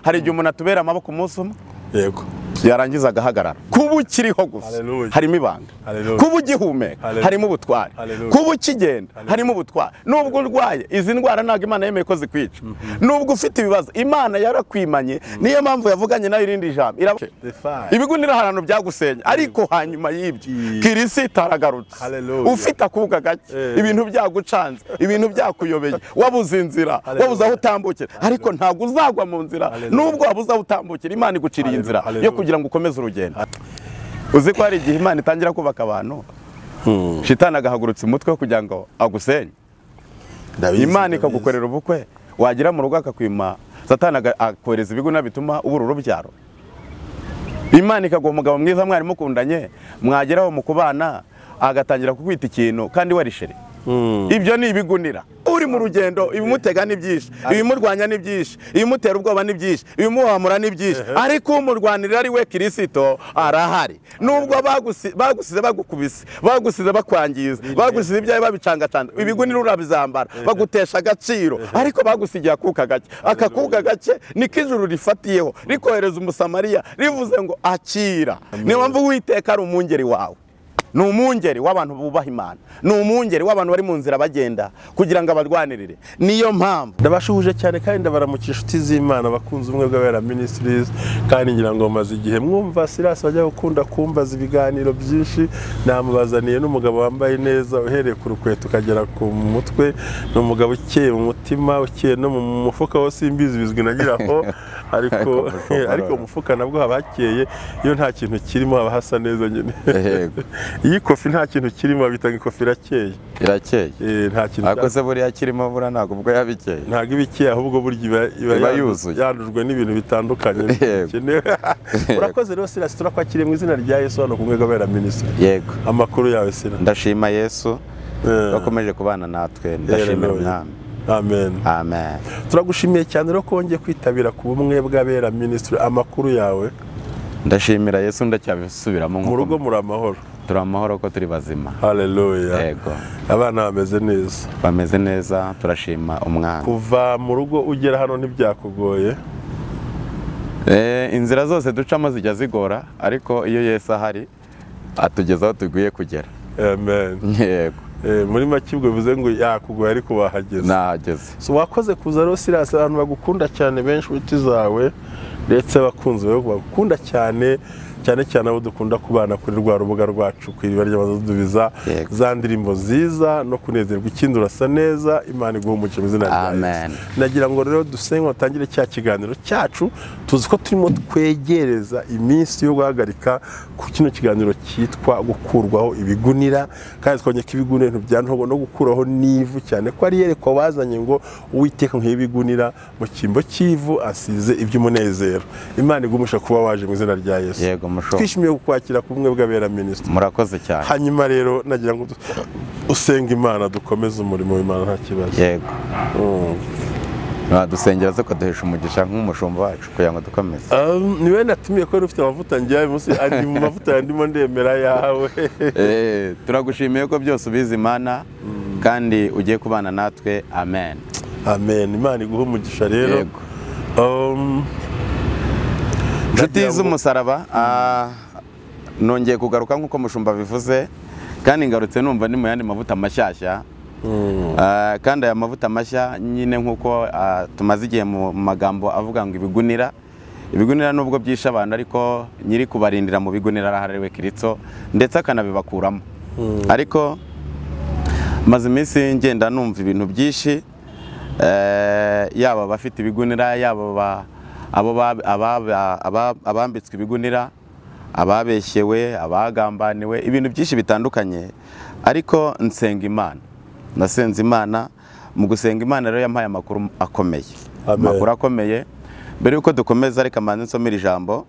Hari igihe umuntu atubera amaboko umunsi umwe, yego, yarangiza agahagarara. Kuba ukiriho gusa harimo ibanga, kuba ugihumeka harimo ubutware, kuba ukigenda harimo ubutware. Nubwo urwaye izi ndwara ntabwo Imana yemeye ko zikwica, nubwo ufite ibibazo Imana yarakwimanye. Niyo mpamvu yavuganye nayo irindi jambo, ibigunira ahantu byagusenya, ariko hanyuma y'ibyo Kirisito aragarutse. Ufite akuka gake, ibintu byagucanze, ibintu byakuyobeye, wabuze inzira, wabuze aho utambukira, ariko ntabwo uzagwa mu nzira. Nubwo wabuze aho utambukira, Imana iguciriye inzira yo kugira ngo ukomeze urugendo. Uzi ko hari igihe Imana itangira kubaka abantu, shitani agahagurutsa umutwe kugira ngo agusenye. Imana ikagukorera ubukwe, wagira mu rugo akakwima, Satani akohereza ibigunira bituma ubura urubyaro. Imana ikaguha umugabo mwiza mwari mukundanye, mwageraho mu kubana agatangira kukwita ikintu kandi warishere. Ibyo ni ibigunira. Uri mu rugendo, ibimutega ni byinshi, ibimurwanya ni byinshi, ibimutera ubwoba ni byinshi, ibimuhamura ni byinshi, ariko umurwanirira ari we Kirisito arahari. Nubwo bagusize bagukubise, bagusize bakwangiza, bagusize ibyawe babicangacanga, ibigunira urabizambara, bagutesha agaciro, ariko bagusigiye akuka gake. Akakuka gake niko ijuru rifatiyeho, rikohereza Umusamariya, rivuze ngo akira. Niyo mpamvu Uwiteka ari umwungeri wawe. Ni umwungeri w'abantu bubaha Imana, ni umwungeri w'abantu bari mu nzira bagenda kugira ngo abarwanirire. Niyo mpamvu ndabashuhuje cyane kandi ndabaramukisha inshuti z'Imana bakunze ubumwe bw'Abera Ministries, kandi ngira ngo maze igihe mwumva Silas bajya gukunda kumbaza ibiganiro byinshi. Namubazaniye n'umugabo wambaye neza uhereye ku rukweto ukagera ku mutwe, ni umugabo ukeye mu mutima, ukeye no mu mufuka wose, simbizi bizwi na nyiraho, ariko umufuka nabwo haba hakeye, iyo nta kintu kirimo haba hasa neza nyine. Iyi kofi nta kintu kirimo bitanga ikofi irakeye. Irakeye. Nta kintu. Ariko se buriya kirimo bura ntabwo ubwo yabikeye. Ntabwo ibikeye, ahubwo burya iba yuzuye. Yandujwe n'ibintu bitandukanye. Urakoze rero Silas, turakwakiriye mu izina rya Yesu hano ku Ubumwe bw'Abera Ministry. Yego. Amakuru yawe Sila? Ndashima Yesu bakomeje kubana natwe, ndashimira Umwami. Amen. Amen. Turagushimiye cyane rero ko wongeye kwitabira ku Bumwe bw'Abera Ministry. Amakuru yawe? Ndashimira Yesu, ndacyabisubiramo mu rugo muri amahoro. Turi amahoro ko turi bazima. Haleluya. Yego. Abana bameze neza. Bameze neza, turashima Umwami. Kuva mu rugo ugera hano ntibyakugoye? Inzira zose ducamo zijya zigora, ariko iyo Yesu ahari atugeza aho tugiye kugera. Amen. Yego. Muri make ubwo bivuze ngo yakugoye ariko wahageze. Nahageze. So wakoze kuza rero Silas, abantu bagukunda cyane benshi, inshuti zawe ndetse abakunzi bawe bagukunda cyane cyane cyane abo dukunda kubana kuri rwa rubuga rwacu ku iriba ry'abadubiza za ndirimbo nziza no kunezerwa. Ikindi urasa neza, Imana iguhe umugisha mu izina rya Yesu. Nagira ngo rero dusenge batangire cya kiganiro cyacu. Tuzi ko turimo twegereza iminsi yo guhagarika ku kino kiganiro cyitwa gukurwaho ibigunira, kandi twongeye ko ibigunira ntibyantogo no gukuraho n'ivu, cyane ko ari yerekwa wazanye ngo Uwiteka nk'ibigunira mu cyimbo cy'ivu asize iby'umunezero. Imana igumusha kuba waje mu izina rya Yesu. Yego. Twishimiye kukwakira ku Bumwe bw'Abera Ministry. Murakoze cyane. Hanyuma rero nagira ngo usenge Imana dukomeze umurimo w'Imana nta kibazo. Yego. Dusengera zo kuduhesha umugisha nk'umushumba wacu kugira ngo dukomeze. Niwe natumiye ko ufite amavuta ngiye munsi ari mu mavuta ndimo ndemera yawe. Turagushimiye ko byose ubizi Imana kandi ugiye kubana natwe. Amen. Amen. Imana iguhe umugisha rero. Yego. Inshuti z'umusaraba, nongeye kugaruka nk'uko mushumba bivuze, kandi ngarutse numva ni mu yandi mavuta mashyashya. Kandi aya mavuta mashya nyine nk'uko tumaze igihe mu magambo avuga ngo ibigunira, ibigunira nubwo byisha abantu, ariko nyiri kubarindira mu bigunira arahariwe Kirisito ndetse akanabibakuramo. Ariko maze iminsi ngenda numva ibintu byinshi, yaba abafite ibigunira, yaba abambitswe ibigunira, ababeshyewe, abagambaniwe, ibintu byinshi bitandukanye. Ariko nsenga Imana, nasenze Imana. Mu gusenga Imana rero yampaye amakuru akomeye, amakuru akomeye. Mbere yuko dukomeza reka mbanze nsomere ijambo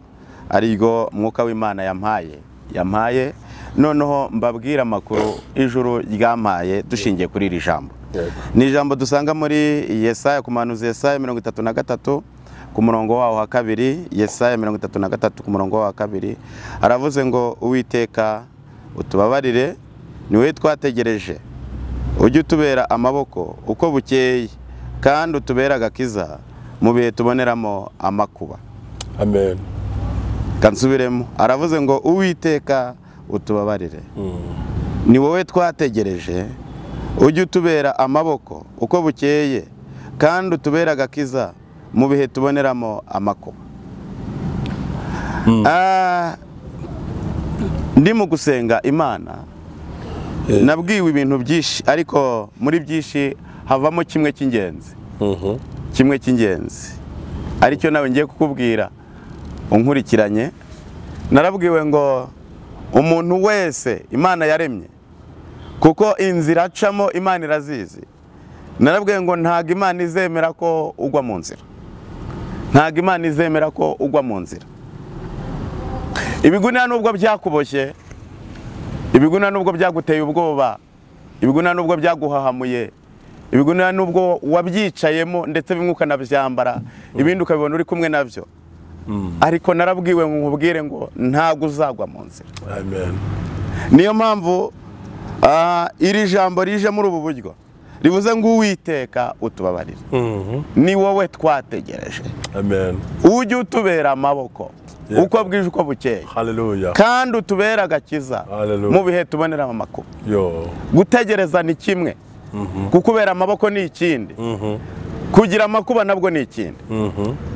ariryo Mwuka w'Imana yampaye, noneho mbabwira amakuru ijuru ryampaye dushingiye kuri iri jambo. Ni ijambo dusanga muri Yesaya, ku muhanuzi Yesaya 33 ku murongo wawo wa kabiri. Yesaya 33 ku murongo wa kabiri aravuze ngo Uwiteka utubabarire, ni wowe twategereje, ujye utubera amaboko uko bukeye kandi utubera agakiza mu bihe tuboneramo amakuba. Amen. Kansubiremo, aravuze ngo Uwiteka utubabarire, ni wowe twategereje, ujye utubera amaboko uko bukeye, kandi utubera agakiza mu bihe tuboneramo amakuba. Ndi mu gusenga Imana, nabwiwe ibintu byinshi, ariko muri byinshi havamo kimwe cy'ingenzi. Kimwe cy'ingenzi aricyo nawe ngiye kukubwira unkurikiranye. Narabwiwe ngo umuntu wese Imana yaremye, kuko inzira acamo Imana irazizi. Narabwiwe ngo ntago Imana izemera ko ugwa mu nzira, ntago Imana izemera ko ugwa mu nzira. Ibigunira nubwo byakuboshye, ibigunira nubwo byaguteye ubwoba, ibigunira nubwo byaguhahamuye, ibigunira nubwo wabyicayemo ndetse bimwe ukanabyambara, ibindi ukabibona uri kumwe nabyo, ariko narabwiwe ngo nkubwire ngo ntago uzagwa mu nzira. Amen. Niyo mpamvu iri jambo rije muri ubu buryo rivuze ngo Uwiteka utubabarire, ni wowe twategereje. Amen. Ujye utubera amaboko uko bwije uko bukeye. Haleluya. Kandi utubera agakiza mu bihe tuboneramo amakuba. Gutegereza ni kimwe, kukubera amaboko ni ikindi, kugira amakuba nabwo ni ikindi.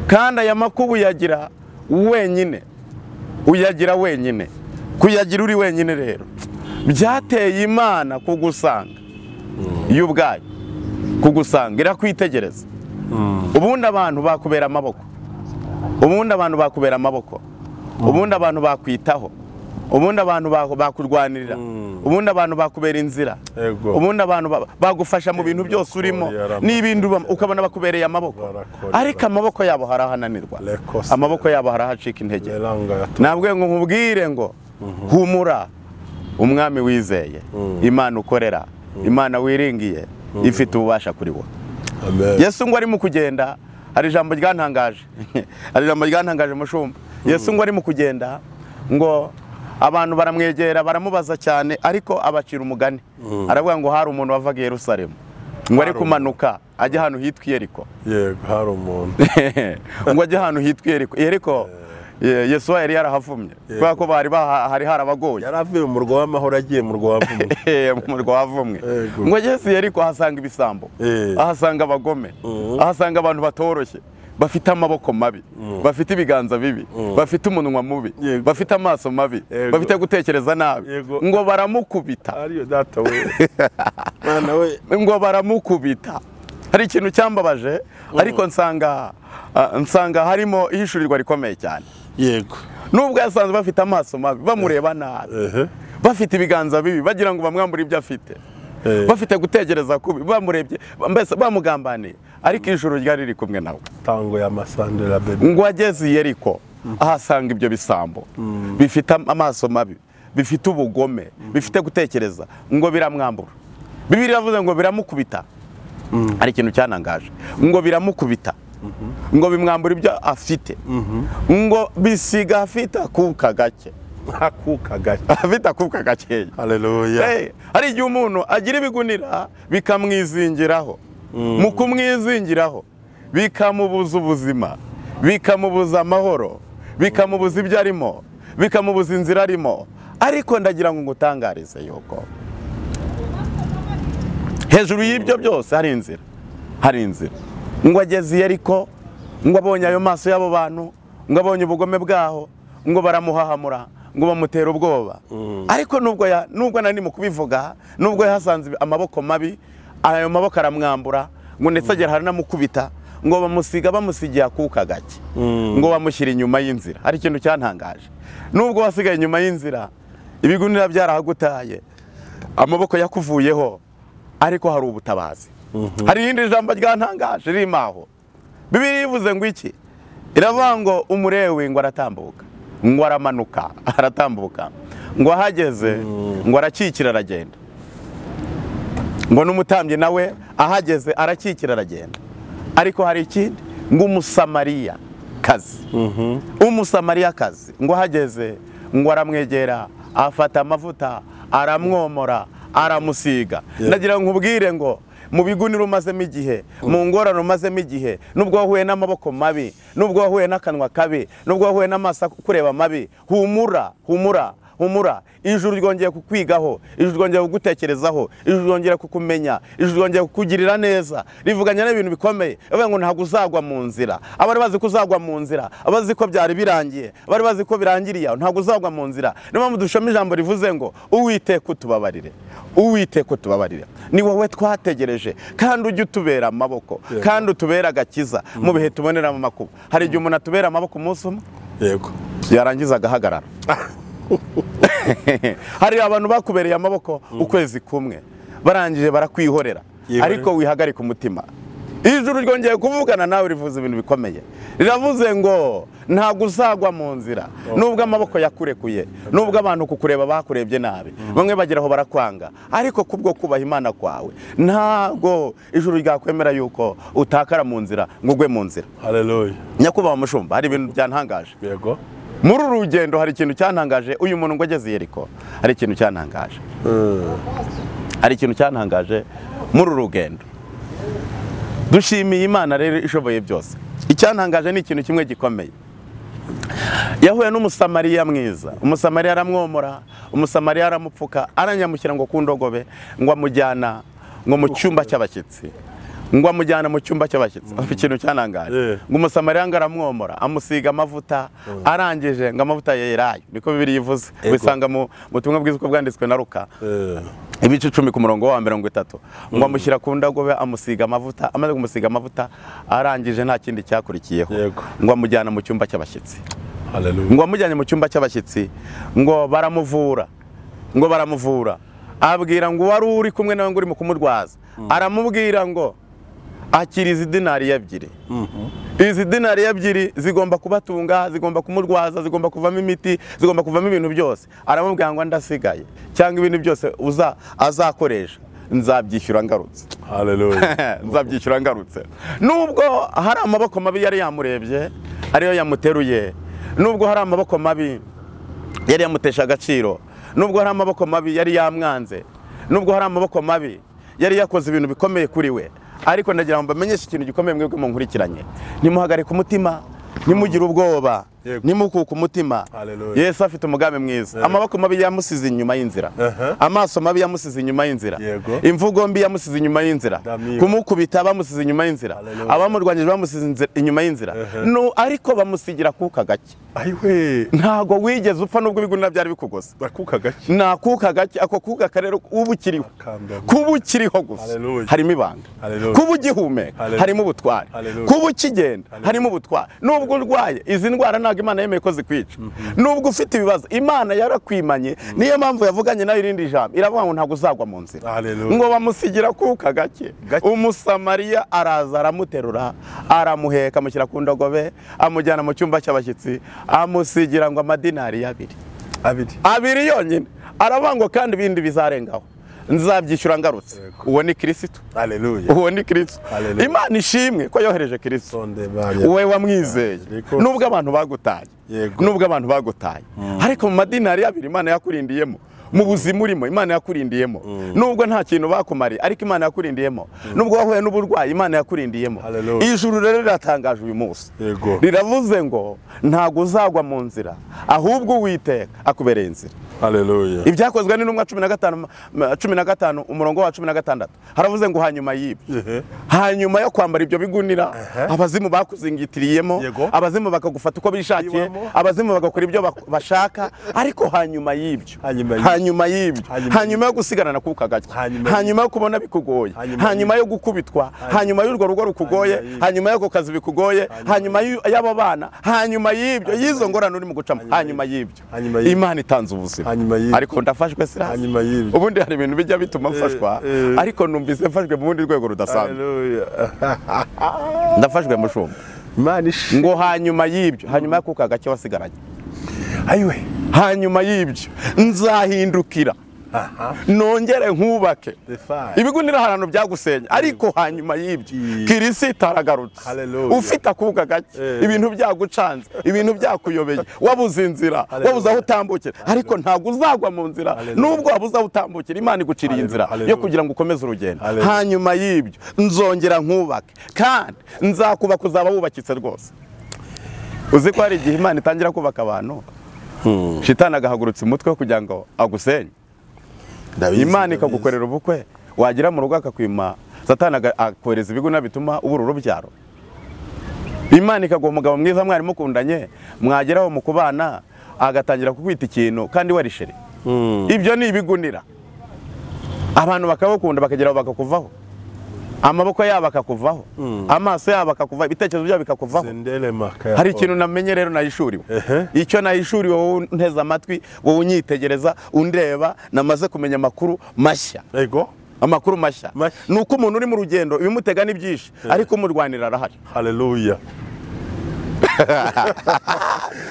Kandi aya makuba uyagira wenyine, uyagira wenyine, kuyagira uri wenyine rero byateye Imana kugusanga yo ubwayo, kugusanga irakwitegereza. Ubundi abantu bakubera amaboko, ubundi abantu bakubera amaboko, ubundi abantu bakwitaho, ubundi abantu bakurwanirira, ubundi abantu bakubera inzira, ubundi abantu bagufasha mu bintu byose urimo n'ibindi ukabona bakubereye amaboko, ariko amaboko yabo harahananirwa, amaboko yabo harahacika intege. Nabwe ngo nkubwire ngo humura, umwami wizeye, Imana ukorera, Imana wiringiye, ifite ububasha kuri wowe. Yesu ngo ari mu kugenda, hari ijambo ryantangaje, hari ijambo ryantangaje mushumba. Yesu ngo ari mu kugenda, ngo abantu baramwegera baramubaza cyane, ariko abacira umugani. Aravuga ngo hari umuntu wavaga i Yerusalemu, ngo ari kumanuka ajya ahantu hitwa Yeriko. Yego, hari umuntu ngo ajya ahantu hitwa Yeriko. Yeriko Yesu yari yarahavumye, kubera ko bari hari harabagoye. Yaravuye mu murwa w'amahoro agiye mu murwa wavumwe. Mu murwa wavumwe. Ngo Yesu Yeriko ahasanga ibisambo, ahasanga abagome, ahasanga abantu batoroshye, bafite amaboko mabi, bafite ibiganza bibi, bafite umunwa mubi, bafite amaso mabi, bafite gutekereza nabi. Ngo baramukubita. Ariyo data we. Mwana we. Ngo baramukubita. Hari ikintu cyambabaje, ariko nsanga harimo ihishurirwa rikomeye cyane. Yego. Nubwo yasanzwe bafite amaso mabi, bamureba nabi, bafite ibiganza bibi, bagira ngo bamwambure ibyo afite, bafite gutekereza kubi, bamurebye mbese bamugambaniye, ariko ijuru ryari riri kumwe nawe. Tango ya masandera bebe. Ngo ageze i Yeriko ahasanga ibyo bisambo bifite amaso mabi, bifite ubugome, bifite gutekereza, ngo biramwambura. Bibiliya iravuze ngo biramukubita. Hari ikintu cyanangaje, ngo biramukubita, ngo bimwambura ibyo afite, ngo bisiga afite akuka gake, akuka gake, afite akuka gakeya. Haleluya. Hari igihe umuntu agira ibigunira bikamwizingiraho, mu kumwizingiraho bikamubuza ubuzima, bikamubuza amahoro, bikamubuza ibyo arimo, bikamubuza inzira arimo. Ariko ndagira ngo ngutangarize yuko hejuru y'ibyo byose hari inzira, hari inzira. Ngo ageze i Yeriko, ngo abonye ayo maso y'abo bantu, ngo abonye ubugome bwaho, ngo baramuhahamura, ngo bamutera ubwoba. Ariko nubwo nari mu kubivuga, nubwo yahasanze amaboko mabi, ayo maboko aramwambura, ngo ndetse agera haranamukubita, ngo bamusiga bamusigiye akuka gake, ngo bamushyira inyuma y'inzira. Hari ikintu cyantangaje, nubwo wasigaye inyuma y'inzira, ibigunira byarahagutaye, amaboko yakuvuyeho, ariko hari ubutabazi. Hari irindi jambo ryantangaje ririmo aho. Bibiliya ivuze ngo iki? Iravuga ngo umurewi ngo aratambuka, ngo aramanuka, aratambuka, ngo ahageze ngo arakikira aragenda, ngo n'umutambyi nawe ahageze arakikira aragenda. Ariko hari ikindi, ngo Umusamariya kazi, Umusamariya kazi ngo ahageze ngo aramwegera, afata amavuta aramwomora, aramusiga. Ndagira ngo nkubwire ngo Mu bigunira umazemo igihe, mu ngorane umazemo igihe, nubwo wahuye n'amaboko mabi, nubwo wahuye n'akanwa kabi, nubwo wahuye n'amaso kureba mabi, humura, humura, humura. Ijuru ryongeye kukwigaho, ijuru ryongeye kugutekerezaho, ijuru ryongeye kukumenya, ijuru ryongeye kukugirira neza. Rivuganya n'ibintu bikomeye, bavuga ngo ntabwo uzagwa mu nzira. Abari bazi ko uzagwa mu nzira, abazi ko byari birangiye, abari bazi ko birangiriye, ntabwo uzagwa mu nzira. Niyo mpamvu dushoma ijambo rivuze ngo Uwiteka utubabarire, Uwiteka utubabarire, ni wowe twategereje, kandi ujye utubera amaboko, kandi utubera agakiza mu bihe tuboneramo amakuba. Hari igihe umuntu atubera amaboko umunsi umwe, yego, yarangiza agahagarara. Hari abantu bakubereye amaboko ukwezi kumwe, barangije barakwihorera, ariko wihagarika umutima. Ijuru ryongeye kuvugana nawe rivuze ibintu bikomeye. Riravuze ngo ntabwo uzagwa mu nzira, nubwo amaboko yakurekuye, nubwo abantu kukureba bakurebye nabi, bamwe bageraho barakwanga, ariko kubwo kubaha Imana kwawe ntabwo ijuru ryakwemera yuko utakara mu nzira ngo ugwe mu nzira. Haleluya. Nyakubahwa mushumba, hari ibintu byantangaje. Yego. Muri uru rugendo hari ikintu cyantangaje. Uyu muntu ngo ageze Yeriko, hari ikintu cyantangaje. Hari ikintu cyantangaje muri uru rugendo. Dushimiye Imana rero ishoboye byose. Icyantangaje ni ikintu kimwe gikomeye. Yahuye n'umusamariya mwiza. Umusamariya aramwomora, umusamariya aramupfuka, aranyamushyira ngo ku ndogobe, ngo amujyana ngo mu cyumba cy'abashyitsi. Ngo amujyana mu cyumba cy'abashyitsi. Ikintu cyanangaje. Ngo umusamariya ngo aramwomora, amusiga amavuta, arangije ngo amavuta ya Elayo. Niko Bibiliya ivuze. Bisanga mu butumwa bwiza uko bwanditswe na Luka. Ibice 10 ku murongo wa 30. Ngo amushyira ku ndogobe, amusiga amavuta, amaze kumusiga amavuta, arangije nta kindi cyakurikiyeho. Ngo amujyana mu cyumba cy'abashyitsi. Haleluya. Ngo amujyanye mu cyumba cy'abashyitsi, ngo baramuvura. Ngo baramuvura. Abwira ngo wari uri kumwe nawe ngo uri mu kumurwaza. Aramubwira ngo akira izi dinari ebyiri. Izi dinari ebyiri zigomba kubatunga, zigomba kumurwaza, zigomba kuvamo imiti, zigomba kuvamo ibintu byose. Aramubwira ngo ndasigaye, cyangwa ibintu byose azakoresha nzabyishyura ngarutse. Haleluya. Nzabyishyura ngarutse. Nubwo hari amaboko mabi yari yamurebye, ariyo yamuteruye, nubwo hari amaboko mabi yari yamutesha agaciro, nubwo hari amaboko mabi yari yamwanze, nubwo hari amaboko mabi yari yakoze ibintu bikomeye kuri we, ariko ndagira ngo mbamenyeshe ikintu gikomeye mwebwe munkurikiranye. Nimuhagarike umutima, nimugire ubwoba, nimukuke umutima. Yesu afite umugambi mwiza. Amaboko mabi yamusize inyuma y'inzira, amaso mabi yamusize inyuma y'inzira, imvugo mbi yamusize inyuma y'inzira, kumukubita bamusize inyuma y'inzira, abamurwanyije bamusize inyuma y'inzira, no ariko bamusigira kuka gake. Ntago wigeze upfa nubwo ibigunira byari bikugose. Akuka gake. Nakuka gake, ako kuka karero ubukiriho. Kuba ukiriho gusa harimo ibanga. Kuba ugihumeka harimo ubutware. Kuba ukigenda harimo ubutware. Nubwo urwaye izi ndwara ntabwo Imana yemeye ko zikwica. Nubwo ufite ibibazo Imana yarakwimanye, niyo mpamvu yavuganye nayo irindi jambo iravuga ngo ntabwo uzagwa mu nzira. Ngo bamusigira kuka gake. Umusamariya araza aramuterura, aramuheka, amushyira ku ndogobe, amujyana mu cyumba cy'abashyitsi, amusigira ngo amadinari abiri. Abiri yonyine. Aravuga ngo kandi ibindi bizarengaho nzabyishyura ngarutse. Uwo ni Kristo. Haleluya. Uwo ni Kristo. Imana ishimwe ko yohereje Kristo. Wowe wamwizeye, nubwo abantu bagutaye, nubwo abantu bagutaye, ariko mu madinari abiri Imana yakurindiyemo, mu buzima urimo Imana yakurindiyemo, nubwo nta kintu bakumariye ariko Imana yakurindiyemo, nubwo wahuye n'uburwayi Imana yakurindiyemo. Ijuru rero riratangaje uyu munsi. Riravuze ngo ntabwo uzagwa mu nzira, ahubwo Uwiteka akubereye inzira. Haleluya. Ibyakozwe n'intumwa 15 umurongo wa 16 haravuze ngo hanyuma y'ibyo, hanyuma yo kwambara ibyo bigunira, abazimu bakuzingitiriyemo, abazimu bakagufata uko bishakiye, abazimu bagakora ibyo bashaka, ariko hanyuma y'ibyo, hanyuma y'ibyo, hanyuma yo gusigarana kuka gake, hanyuma yo kubona bikugoye, hanyuma yo gukubitwa, hanyuma y'urwo rugo rukugoye, hanyuma yo kazi bikugoye, hanyuma y'abo bana, hanyuma y'ibyo, y'izo ngorane uri mu gucamo, hanyuma y'ibyo Imana itanze ubuzima. Ariko ndafashwe sirasi. Ubundi hari ibintu bijya bituma mfashwa, ariko numvise mfashwe mu bundi rwego rudasanzwe. Ndafashwe mushumba. Ngo hanyuma y'ibyo, hanyuma yo kuka gake wasigaranye, ayiwe, hanyuma y'ibyo nzahindukira Nongere nkubake. Ibigunira ahantu byagusenya, ariko hanyuma y'ibyo Kirisito aragarutse. Ufite akuka gake, ibintu byagucanze, ibintu byakuyobeye, wabuze inzira, wabuze aho utambukira, ariko ntabwo uzagwa mu nzira. Nubwo wabuze aho utambukira, Imana iguciriye inzira yo kugira ngo ukomeze urugendo. Hanyuma y'ibyo nzongera nkubake, kandi nzakubaka uzaba wubakitse rwose. Uzi ko hari igihe Imana itangira kubaka abantu, shitani agahagurutsa umutwe kugira ngo agusenye. Imana ikagukorera ubukwe, wagira mu rugo akakwima, Satani akohereza ibiguna bituma ubura urubyaro. Imana ikaguha umugabo mwiza mwari mukundanye, mwageraho mu kubana agatangira kukwita ikintu kandi warishere. Ibyo ni ibigunira. Abantu bakabukunda bakageraho bakakuvaho, amaboko yabo akakuvaho, amaso yabo akakuvaho, ibitekerezo byabo bikakuvaho. Hari ikintu namenye rero nayishuriwe. Icyo nayishuriwe wowe nteze amatwi, wowe unyitegereza, undeba, namaze kumenya amakuru mashya. Yego, amakuru mashya nuko umuntu uri mu rugendo ibimutega ni byinshi, ariko umurwanira arahari. Haleluya.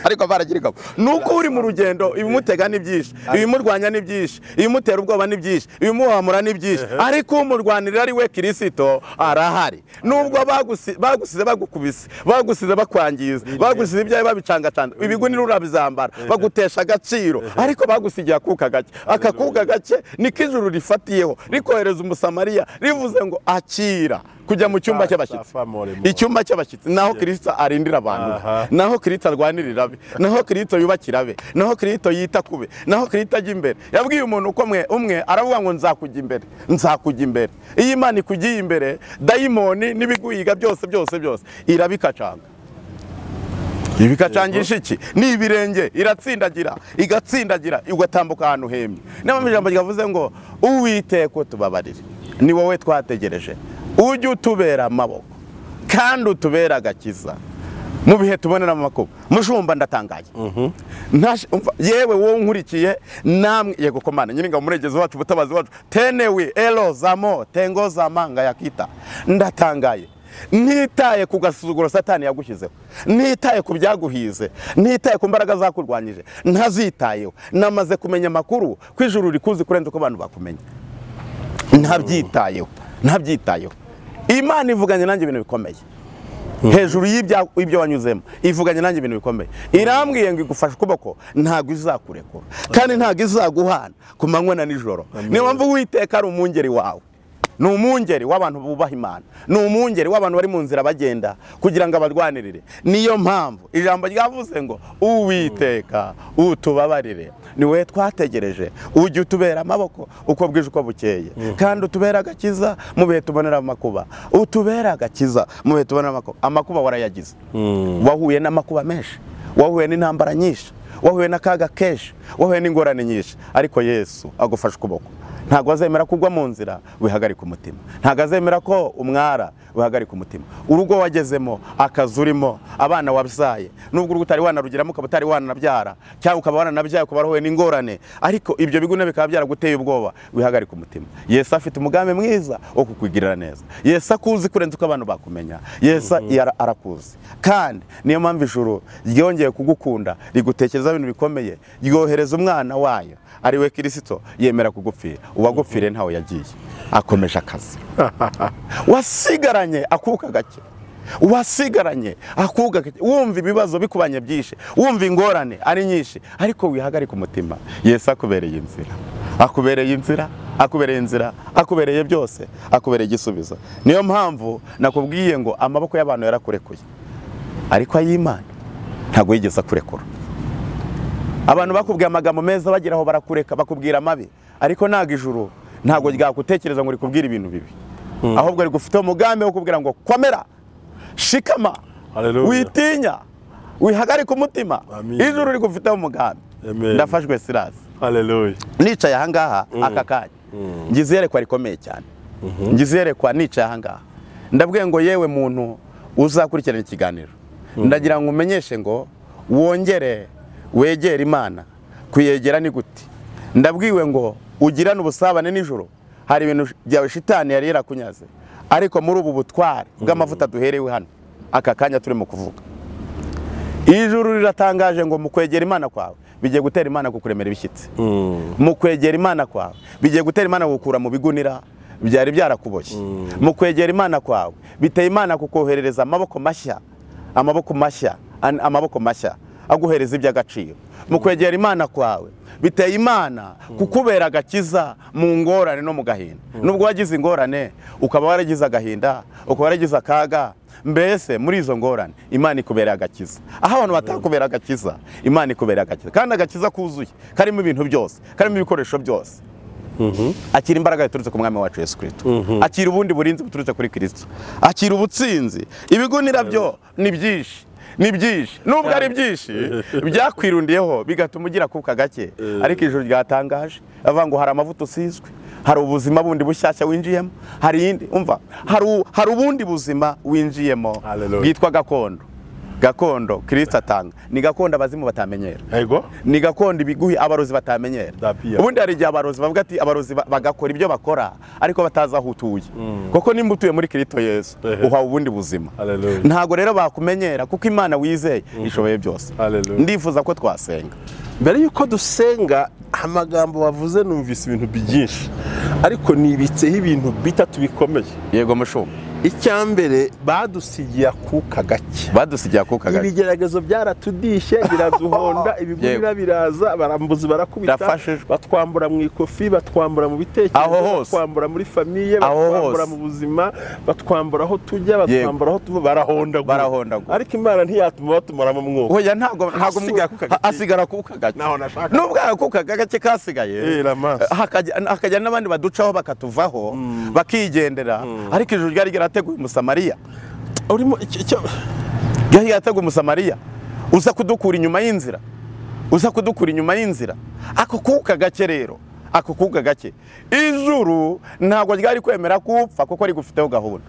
Ariko baragirika nuko uri mu rugendo ibimutega ni byinshi, ibimurwanya ni byinshi, ibimutera ubwoba ni byinshi, ibimuhamura ni byinshi, ariko umurwanirira ari we Kirisito arahari. Nubwo bagusize bagukubise, bagusize bakwangiza, bagusize ibyawe babicangacanga, ibigunira urabizambara, bagutesha agaciro, ariko bagusigiye akuka gake. Akakuka gake niko ijuru rifatiyeho rikohereza Umusamariya rivuze ngo akira kujya mu cyumba cy'abashyitsi. Icyumba cy'abashyitsi naho Kristo arindira abantu, naho Kristo arwanirira abe, naho Kristo yubakira abe, naho Kristo yita kube, naho Kristo ajya imbere. Yabwiye umuntu uko umwe aravuga ngo nzakujya imbere, nzakujya imbere. Iyo Imana ikugiye imbere, dayimoni n'ibiguyiga byose byose byose irabikacanga. Ibikacangisha iki? Ni ibirenge, iratsindagira, igatsindagira, ugatambuka ahantu hemye. Niyo ijambo ryavuze ngo Uwiteka tubabarire, ni wowe twategereje, ujye utubera amaboko kandi utubera agakiza mu bihe tubonera amakuba. Mushumba ndatangaye, yewe wowe nkurikiye namwe, yego komana nyiringa umurengezi wacu, ubutabazi wacu, tenewe elo zamo tengo zamanga yakita. Ndatangaye, ntitaye ku gasuzuguro Satani yagushyizeho, ntitaye ku byaguhize, ntitaye ku mbaraga zakurwanyije, ntazitayeho. Namaze kumenya amakuru ko ijuru rikuzi kurenza uko abantu bakumenya. Ntabyitayeho, ntabyitayeho. Imana ivuganye nanjye ibintu bikomeye hejuru y'ibyo wanyuzemo, ivuganye nanjye ibintu bikomeye. Irambwiye ngo igufashe ukuboko, ntago izakurekura kandi ntago izaguhana ku manywa na nijoro. Niyo mpamvu Uwiteka ari umwungeri wawe, ni umwungeri w'abantu bubaha Imana, ni umwungeri w'abantu bari mu nzira bagenda kugira ngo abarwanirire. Niyo mpamvu ijambo ryavuze ngo Uwiteka utubabarire, ni wowe twategereje, ujye utubera amaboko uko bwije uko bukeye, kandi utubera agakiza mu bihe tubonera amakuba, utubera agakiza mu bihe tubonera amakuba. Amakuba warayagize, wahuye n'amakuba menshi, wahuye n'intambara nyinshi, wahuye n'akaga kenshi, wahuye n'ingorane nyinshi, ariko Yesu agufashe ukuboko. Ntabwo azemera kugwa mu nzira wihagarika umutima, ntabwo azemera ko umwara wihagarika umutima. Urugo wagezemo, akazi urimo, abana wabyaye, nubwo urugo utari wanarugiramo, ukaba utari wananabyara, cyangwa ukaba wananabyaye ukaba warahuye n'ingorane, ariko ibyo bigune bikaba byaraguteye ubwoba, wihagarika umutima. Yesu afite umugambi mwiza wo kukugirira neza. Yesu akuzi kurenza uko abantu bakumenya. Yesu arakuzi, kandi niyo mpamvu ijuru ryongeye kugukunda, rigutekereza ibintu bikomeye, ryohereza umwana wayo ari we Kirisito, yemera kugupfira. Uwagupfire ntawe yagiye, akomeje akazi. Wasigaranye akuka gake, wasigaranye akuka gake, wumva ibibazo bikubanye byinshi, wumva ingorane ari nyinshi, ariko wihagarika umutima. Yesu akubereye inzira, akubereye inzira, akubereye inzira, akubereye byose, akubereye igisubizo. Niyo mpamvu nakubwiye ngo amaboko y'abantu yarakurekuye, ariko ay'Imana ntago yigeze akurekura. Abantu bakubwiye amagambo meza bageraho barakureka, bakubwira amabi, ariko ntago ijuru ntago ryakutekereza ngo rikubwire ibintu bibi, ahubwo rigufite umugambi wo kubwira ngo komera, shikama, witinya, wihagarike umutima. Ijuru rigufite umugambi. Ndafashwe Silas. Haleluya. Nicaye aha ngaha aka kanya ngize iyerekwa rikomeye cyane, ngize iyerekwa nicaye aha ngaha, ndabwiye ngo yewe muntu uzakurikirana ikiganiro, ndagira ngo umenyeshe ngo wongere wegera Imana. Kuyegera ni gute? Ndabwiwe ngo ugirane ubusabane nijoro. Hari ibintu byawe shitani yari yarakunyaze, ariko muri ubu butware bw'amavuta duherewe hano aka kanya turimo kuvuga, ijuru riratangaje ngo mu kwegera Imana kwawe bigiye gutera Imana kukuremera ibishyitsi. Mu kwegera Imana kwawe bigiye gutera Imana gukura mu bigunira byari byarakuboshye. Mu kwegera Imana kwawe biteye Imana kukoherereza amaboko mashya, amaboko mashya, amaboko mashya aguhereza iby'agaciro. Mu kwegera Imana kwawe biteye Imana kukubera agakiza mu ngorane no mu gahinda. Nubwo wagize ingorane, ukaba waragize agahinda, ukaba waragize akaga, mbese muri izo ngorane Imana ikubera agakiza. Aho abantu batakubera agakiza, Imana ikubera agakiza. Kandi agakiza kuzuye, karimo ibintu byose, karimo ibikoresho byose. Akira imbaraga yaturutse ku mwami wacu Yesu Kristo. Akira ubundi burinzi buturutse kuri Kristo. Akira ubutsinzi. Ibigunira byo ni byinshi. Ni byinshi, nubwo ari byinshi byakwirundiyeho bigatuma ugira kuka gake, ariko ijuru ryatangaje avuga ngo hari amavuta usizwe, hari ubuzima bundi bushyashya winjiyemo, hari indi umva, hari ubundi buzima winjiyemo bwitwa gakondo. Gakondo Kristo atanga ni gakondo abazimu batamenyera. Yego, ni gakondo ibiguhi abarozi batamenyera. Ubundi hari igihe abarozi bavuga ati abarozi bagakora ibyo bakora ariko batazi aho utuye, kuko nimba utuye muri Kristo Yesu uhawe ubundi buzima. Ntago rero bakumenyera kuko Imana wizeye ishoboye byose. Ndifuza ko twasenga. Mbere yuko dusenga, amagambo wavuze numvise ibintu byinshi, ariko nibitseho ibintu bitatu bikomeye. Yego mushumba. Icyambere, badusigiye akuka gake. Badusigiye akuka gake. Ibigeragezo byaratudishe, biraduhonda, ibigunira biraza, barambuzi barakubita, batwambura mu ikofi, batwambura mu bitekerezo, batwambura muri famiye, batwambura mu buzima, batwambura aho tujya, batwambura aho tuva, barahondagura. Ariko Imana ntiyatuma batumaramo umwuka. Oya, ntago asigara akuka gake. Nubwo akuka gake kasigaye, hakajya n'abandi baducaho bakatuvaho, bakigendera, ariko ijuru ryari ryarateguye Umusamariya. Urimo icyo ryari yarateguye Umusamariya uza kudukura inyuma y'inzira, uza kudukura inyuma y'inzira. Ako kuka gake rero, ako kuka gake, ijuru ntabwo ryari kwemera kupfa kuko ari gufiteho gahunda.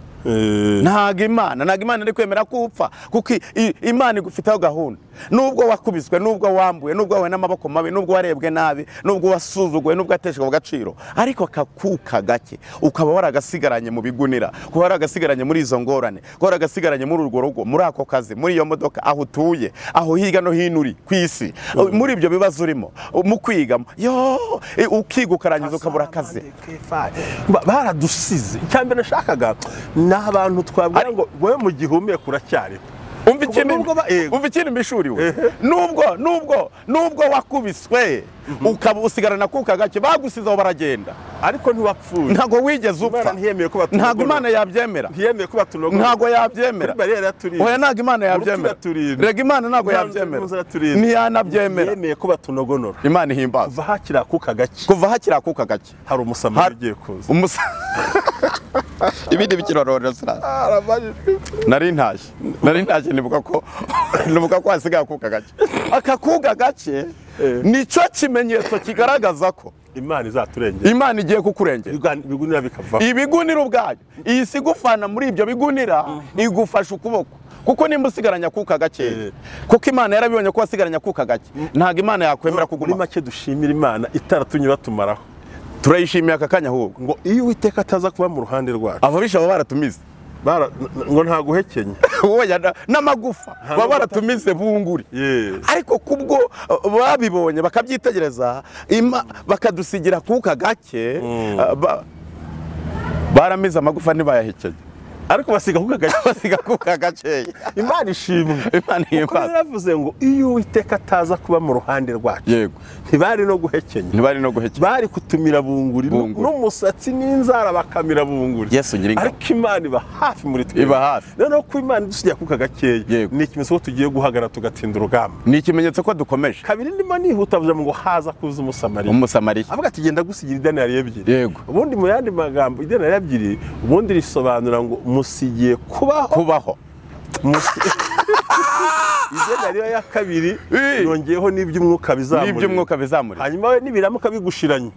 Ntago Imana ari kwemera kupfa kuko Imana igufiteho gahunda. Nubwo wakubiswe, nubwo wambuye, nubwo wawe n'amaboko mabi, nubwo warebwe nabi, nubwo wasuzuguwe, nubwo ateshwe agaciro, ariko kakuka gake ukaba waragasigaranye mu bigunira, kuba waragasigaranye muri izo ngorane, kuba waragasigaranye muri urwo rugo, muri ako kazi, muri iyo modoka, aho utuye, aho hirya no hino uri ku isi, muri ibyo bibazo urimo, mu kwiga, yo ukiga ukarangiza ukabura akazi. Baradusize. Icyambere nashakaga ni abantu twabwira ngo wowe mu gihumeka uracyariho. Umva ikindi mbishuriwe, nubwo wakubiswe ukaba usigarana kuka gake, bagusize aho baragenda, ariko ntiwapfuye, ntago wigeze upfa. Ntago Imana yabyemera, ntago yabyemera. Oya, ntago Imana yabyemera. Rega Imana ntago yabyemera, ntiyanabyemera. Yemeye ko batunogonora. Imana ihimbaza. Kuva hakiri akuka gake, kuva hakiri akuka gake, hari Umusamariya ugiye kuza. Ibindi bikirorora sira. Nari ntashye nibuka ko hasigaye akuka gake. Akakuka gake nico kimenyetso kigaragaza ko Imana izaturengera. Imana igiye kukurengera. Ibigunira bikava. Ibigunira ubwayo. Iyi si gufana muri ibyo bigunira igufasha ukuboko. Kuko nimba usigaranya akuka gake, kuko Imana yarabibonye ko wasigaranya akuka gake, ntago Imana yakwemera kuguma. Muri make dushimira Imana itaratumye batumaraho. Turayishimiye aka kanya ahubwo. Ngo iyo Uwiteka ataza kuba mu ruhande rwacu, ababisha baba baratumize. Ngo nta guhekenya. Oya, n'amagufa baba baratumize bunguri. Ariko kubwo babibonye bakabyitegereza, bakadusigira kuka gake, baramize amagufa ntibayahekenye. Ariko basiga kuka gake, basiga kuka gake. Imana ishimwe. Imana ihimbaza. Yaravuze ngo iyo Uwiteka ataza kuba mu ruhande rwacu, yego, ntibari no guhekenya, ntibari no guhekenya, bari kutumira bunguri n'umusatsi n'inzara bakamira bunguri. Yesu nyiringabo. Ariko Imana iba hafi muri twe, iba hafi. Noneho ko Imana idusigiye kuka gakeya, ni ikimenyetso ko tugiye guhagarara tugatsinda urugamba, ni ikimenyetso ko dukomeje. Kabiri, ndimo nihuta vuga ngo haza kuza Umusamariya. Umusamariya avuga ati genda gusigira idenari ebyiri. Yego. Ubundi mu yandi magambo idenari ebyiri ubundi risobanura ngo musigiye kubaho. Idenari ya kabiri nongeyeho n'iby'umwuka bizamurira, n'iby'umwuka bizamurira. Hanyuma we nibiramuka bigushiranye,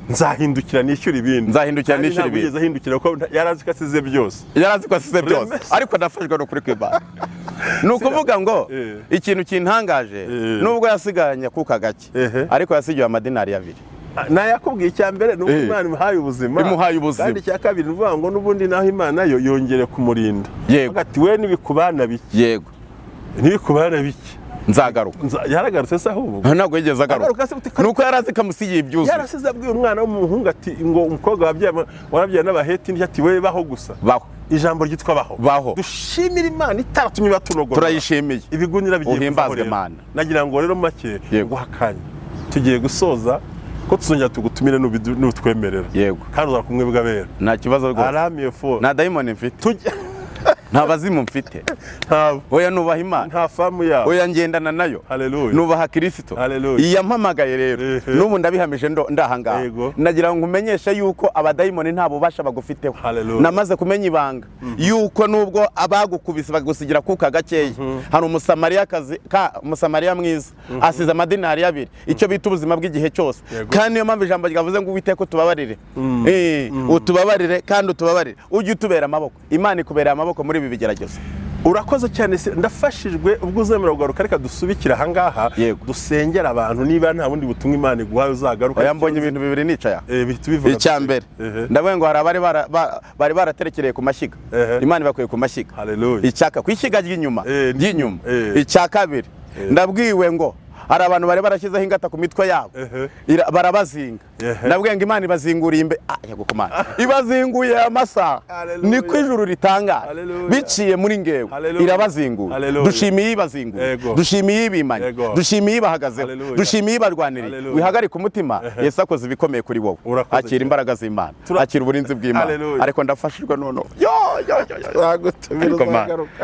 nzahindukira nishyura ibindi, nzahindukira nishyura ibindi. Ntabwo ahindukira kuko yarazi ko asize byose, yarazi ko asize byose, ariko nafashwe no kuri kwibana. Ni ukuvuga ngo ikintu kintangaje, nubwo yasigaranye kuka gake, ariko yasigiwe amadinari abiri. Nayakubwiye icya mbere nuko Imana imuhaye ubuzima, imuhaye ubuzima. Kandi icya kabiri nuvuga ngo nubundi naho Imana yo yongere kumurinda. Yego. Ati we nibikubana bike. Yego. Nibikubana bike. Nzagaruka. Yaragarutse se ahubwo? Ntabwo yigeze agaruka. Nuko yarazi kamusigiye ibyuzuye. Yarasize abwiye umwana w'umuhungu ati ngo umukobwa wabyaye n'abaheti ndi ati we baho gusa. Baho. Ijambo ryitwa baho. Baho. Dushimira Imana itaratumye batunogora. Turayishimiye. Ibigunira bigiye uhimbazwe Imana. Nagira ngo rero make guhakanya. Tugiye gusoza ko tuzongera tugutumire n'utwemerera. Yego. Kandi uzakumwe bw'abera. Nta kibazo rwose. Aramiye fo. Nta dayimoni mfite. Nta bazimu mfite. Oya nubaha Imana. Nta famu yawe. Oya ngendana nayo. Haleluya. Nubaha Kristo. Haleluya. Iyampamagaye rero. N'ubu ndabihamije ndahangaha. Nagira ngo nkumenyeshe yuko abadayimoni nta bubasha bagufiteho. Namaze kumenya ibanga yuko nubwo abagukubise bagusigira kuka gakeya. Hari umusamariya kazi ka umusamariya mwiza asize amadinari 2 icyo bita ubuzima bw'igihe cyose. Kandi niyo mpamvu ijambo ryavuze ngo Uwiteka utubabarire. Utubabarire kandi utubabarire. Ujye utubera amaboko. Imana ikubereye amaboko muri ibi bigeragezo. Urakoze cyane, ndafashijwe ubwo uzemera kugaruka. Reka dusubikira aha ngaha dusengera abantu, niba nta bundi butumwa Imana iguhaye uzagaruka. Oya mbonye ibintu bibiri nicaya. Icya mbere ndavuga ngo hari abari bari baraterekereye ku mashyiga, Imana ibakuye ku mashyiga. Icyaka ku ishyiga ry'inyuma ry'inyuma. Icya kabiri ndabwiwe ngo hari abantu bari barashyizeho ingata ku mitwe yabo barabazinga. Ndabwiye ngo Imana ibazinguriye imbe ibazinguye amasaha, niko ijuru ritangara biciye muri ngewe irabazinguye. Dushimiye ibazinguye, dushimiye ibimanye, dushimiye ibahagazeho, dushimiye ibarwaniriye. Wihagarike umutima, Yesu akoze ibikomeye kuri wowe. Akira imbaraga z'Imana, akira uburinzi bw'Imana. Ariko ndafashijwe noneho.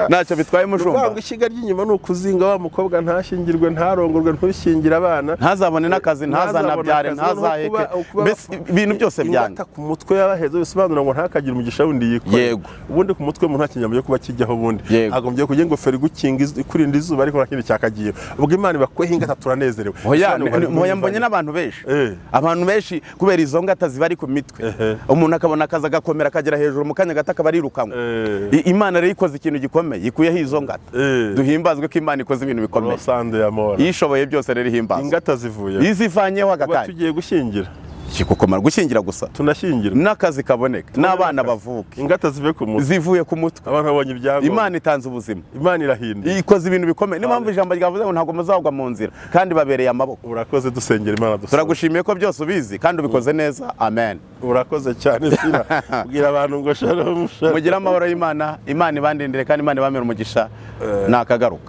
Ntacyo bitwaye mushumba. Ishyiga ry'inyuma ni ukuzinga wa mukobwa ntashyingirwe, ntarongorwe, ntushyingire abana, ntazabone n'akazi, ntazanabyare, ntazaheke, mbese ibintu byose byanga. Ingata ku mutwe y'abaheze bisobanura ngo ntakagira umugisha wundi yikorera. Ubundi ku mutwe umuntu nta kinyambo kuba kijyaho, ubundi agombye kujya ingofero igukinga ikurinda izuba, ariko nta kindi cyakagiye. Ubwo Imana ibakweho ingata turanezerewe. Oya mbonye n'abantu benshi, abantu benshi kubera izo ngata zibari ku mitwe, umuntu akabona akazi agakomera akagera hejuru mu kanya gato akaba arirukanwe. Imana rero ikoze ikintu gikomeye, ikuyeho izo ngata. Duhimbazwe ko Imana ikoze ibintu bikomeye. Yishoboye byose rero ihimbazwe. Ingata zivuye izivanyeho agakanya. Tugiye gushyingira. Kikukomara gushyingira gusa, tunashyingira n'akazi kaboneka, n'abana bavuke, ingata zivuye ku mutwe, zivuye ku mutwe. Abantu babonye ibyangombwa. Imana itanze ubuzima, Imana irahinda, ikoze ibintu bikomeye. Niyo mpamvu ijambo ryavuze ngo ntabwo muzagwa mu nzira, kandi babereye amaboko. Urakoze, dusengera Imana dusa. Turagushimiye ko byose ubizi kandi ubikoze neza. Amen. Urakoze cyane Sira. Bwira abantu ngo shalom. Mugire amahoro y'Imana, Imana ibandindire kandi Imana ibamere umugisha. Nakagaruka.